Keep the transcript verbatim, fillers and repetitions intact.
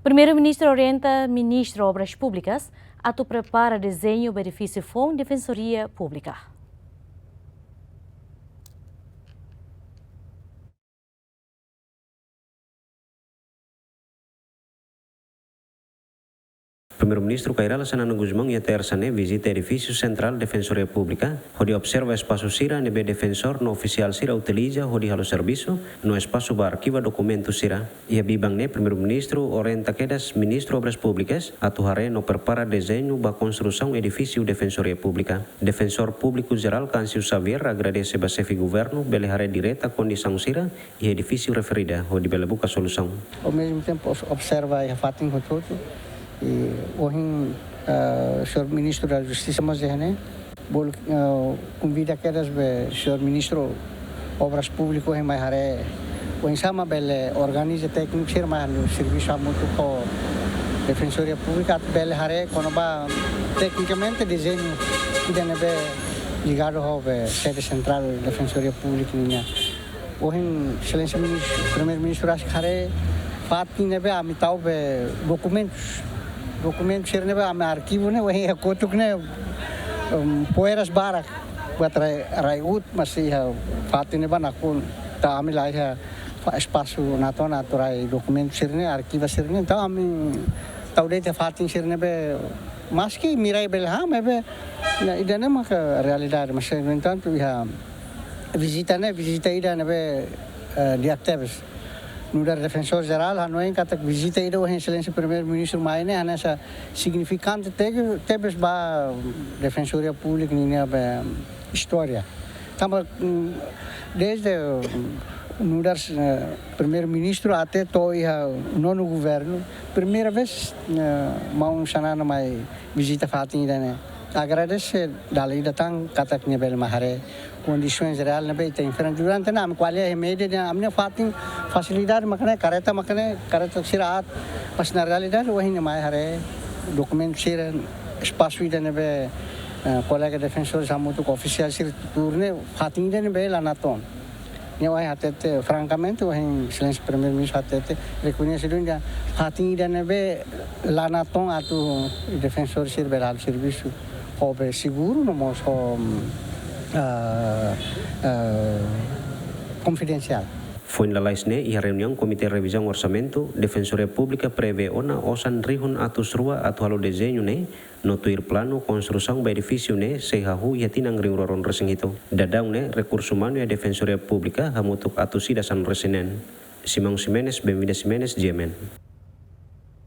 Primeiru-Ministru orienta Ministru Obras Públikas atu prepara dezeñu ba edifísiu foun Defensoria Públika. Primeiru-Ministru Kay Rala Xanana Gusmão iha Tersa ne'e vizita edifísiu sentrál Defensoria Públika, hodi observa espasu sira ne'ebé defensór no ofisiál sira utiliza hodi halo servisu, no espasu ba arkiva dokumentu sira. Iha biban ne'e, Primeiru-Ministru orienta kedas Ministru Obras Públikas atu haree no prepara dezeñu ba konstrusaun edifísiu Defensoria Públika. Defensór Públiku Jerál Câncio Xavier agradese ba Xefe Governu bele haree direta kondisaun sira iha edifísiu referida hodi bele buka solusaun. Ao mesmo tempo, os-, observa iha fatin hotu-hotu. I ohin, ah, señór Ministru da Justisa mós iha ne'e, bolu, ah, konvida kedas ba señór Ministru Obras Públikas ohin mai haree, oinsá mak bele organiza tékniku sira mai halo servisu hamutuk ho Defensoria Públika atu bele haree kona-ba teknikamente dezeñu ida ne'ebé ligadu ho be sede sentrál Defensoria Públika nian. Ohin Exelénsia Minis-, Primeiru-Ministru rasik haree fatin ne'ebé ami tau be dokumentus. Dokumentus sira ne'ebé ami arkivu ne'e, ohin iha kotuk ne'e, em, poeiras barak. Buat rai, rai-uut, mas iha fatin ne'ebá nakonu. Entaun ami la iha fa-, espasu natoon atu rai dokumentus sira ne'e, arkiva sira ne'e. Entaun ami tau de'it iha fatin sira ne'ebé, maski mirá bele han, maibé, ne'e, ida-ne'e maka realidade, mas, no entantu, iha vizita ne'e, vizita ida ne'ebé, eh, di'ak tebes. Nu'udar Defensór Jerál, hanoin katak vizita ida ohin Exelénsia Primeiru-Ministru mai ne'e, hanesan signifikante tege-, tebes ba Defensoria Públika ninia be istória. Tanba, mm, desde, mm, nu'udar, eh, Primeiru-Ministru até to'o iha nonu governu, primeira vez, eh, maun Xanana mai vizita fatin ida-ne'e. Agradese dala ida tan katak nia bele mai haree kondisaun reál ne'ebé ita enfrenta. Durante ne'e ami ko'alia iha média dehan ami-nia fatin fasilidade mak ne'e, kareta mak ne'e, kareta sira aat. Mas na realidade ohin nia mai haree dokumentu sira, espasu ida ne'ebé, eh, kolega defensór hamutuk ho ofisiál sira tuur ne'e, fatin ida ne'ebé la natoon. Nia ohin hatete, frankamente, ohin Exelénsia Primeiru-Ministru hatete, rekoñese duni dehan fatin ida ne'ebé la natoon atu defensór sira bele halo servisu ho be seguru no mós ho, ah, ah, konfidensiál. Foin lalais ne'e, iha reuniaun Komité Revizaun Orsamentu, Defensoria Públika prevee ona osan rihun atus rua atu halo dezeñu ne'e, no tuir planu konstrusaun ba edifísiu ne'e sei hahú iha tinan rihun rua ruanulu resin hitu. Daudaun ne'e, rekursu umanu iha Defensoria Públika hamutuk atus ida sanulu resin neen. Simão Ximenes, Benvinda Ximenes, G M N.